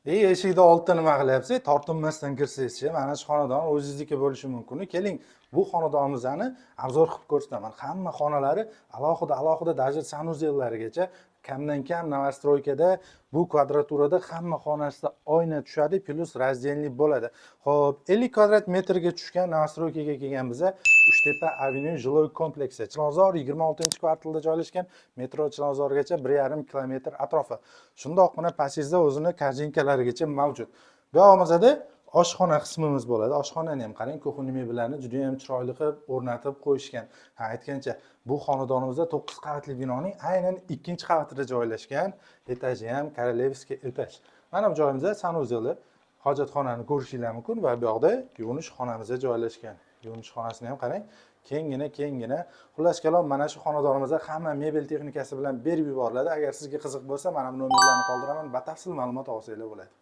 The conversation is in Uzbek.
Ey, eshikni oldida nima qilyapsiz? Tortinmasdan kirsangizchi, mana shu xonadon o'zingizniki bo'lishi mumkin. Keling, bu xonadonimizni обзор qilib ko'rsataman. Hamma xonalari alohida alohida, даже санузел larigacha. Kamdan kam новостройка da bu kvadraturada hamma xonasida oyna tushadi, плюс раздельный bo'ladi. Xo'p, 50 kvadrat metrga tushgan новостройка ga kelgan biza. Uchtepa Avenue жилой kompleksi. Chilonzor 26-kvartalda joylashgan, metro Chilonzorgacha 1,5 kilometr atrofi. Shundoqqina pastingizda o'zini корзинка larigacha mavjud. Bu yog'imizda oshxona qismimiz bo'ladi. Oshxonani ham qarang, кухонный mebellarni juda ham chiroyli qilib o'rnatib qo'yishgan. Ha, aytgancha, bu xonadonimizda 9 qavatli binoning aynan ikkinchi qavatida joylashgan, etaji ham королевский этаж. Mana bu joyimizda санузел i, hojatxonani ko'rishinglar mumkin va bu yoqda yuvinish xonamizda joylashgan. Yuvinish xonasini ham qarang, kenggina, kenggina. Xullas kalom, mana shu xonadonimizda hamma mebel texnikasi bilan berib yuboriladi. Agar sizga qiziq bo'lsa, mana bu nomerlarni qoldiraman, batafsil ma'lumot olsanglar bo'ladi.